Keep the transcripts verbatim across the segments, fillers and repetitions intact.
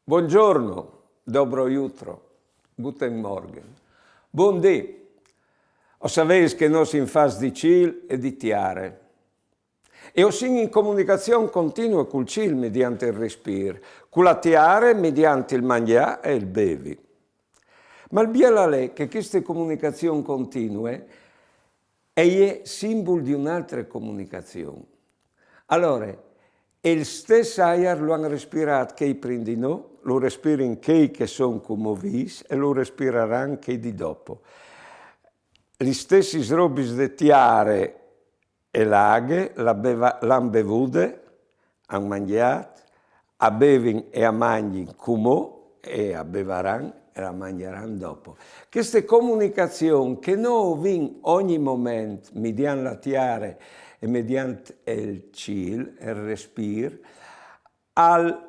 Buongiorno, dobro jutro, guten Morgen, bundì. O saveis che nô sin fats di cîl e di tiare. E o sin in comunicazion continue cul cîl midiant il respîr, cu la tiare midiant il mangjâ e il bevi. Ma il biel al è che cheste comunicazion continue e je simbul di une altre comunicazion. Alore, il stes aiar lu àn respirât chei prin di nô, lu respirin chei che a son cumò vîfs e lu respiraran chei di dopo. Lis stessis robis de tiare e la aghe, la beva-, l'àn bevude, àn mangjât, a bevin e a mangjin cumò, e a bevaran e la mangjaran dopo. Cheste comunicazion che nô o vin ogni moment, midiant la tiare e midiant il cîl, il respîr, al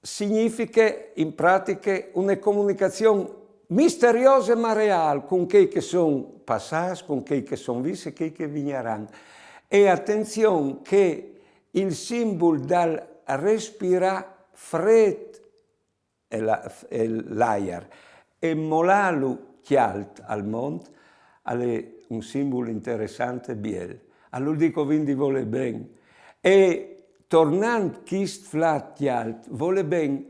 significhe in pratiche une comunicazion misteriose ma reâl cun chei che a son passâts, cun chei che a son vîfs e chei che a vignaran. E atenzion che il simbul dal respirâ frêt e la-, e l'aiar e molâlu cjalt al mont al è un simbul interessant e biel. Al vûl dî che o vin di volê ben. E tornant chist flât cjalt, volê ben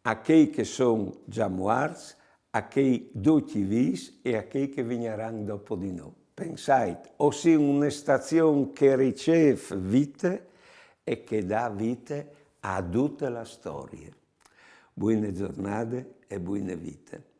a chei che a son za muarts, a chei ducj vîfs e a chei che a vignaran dopo di nô. Pensait, o sin une stazion che e ricêf vite e che e dà vite a dute la storie. Buine zornade e buine vite.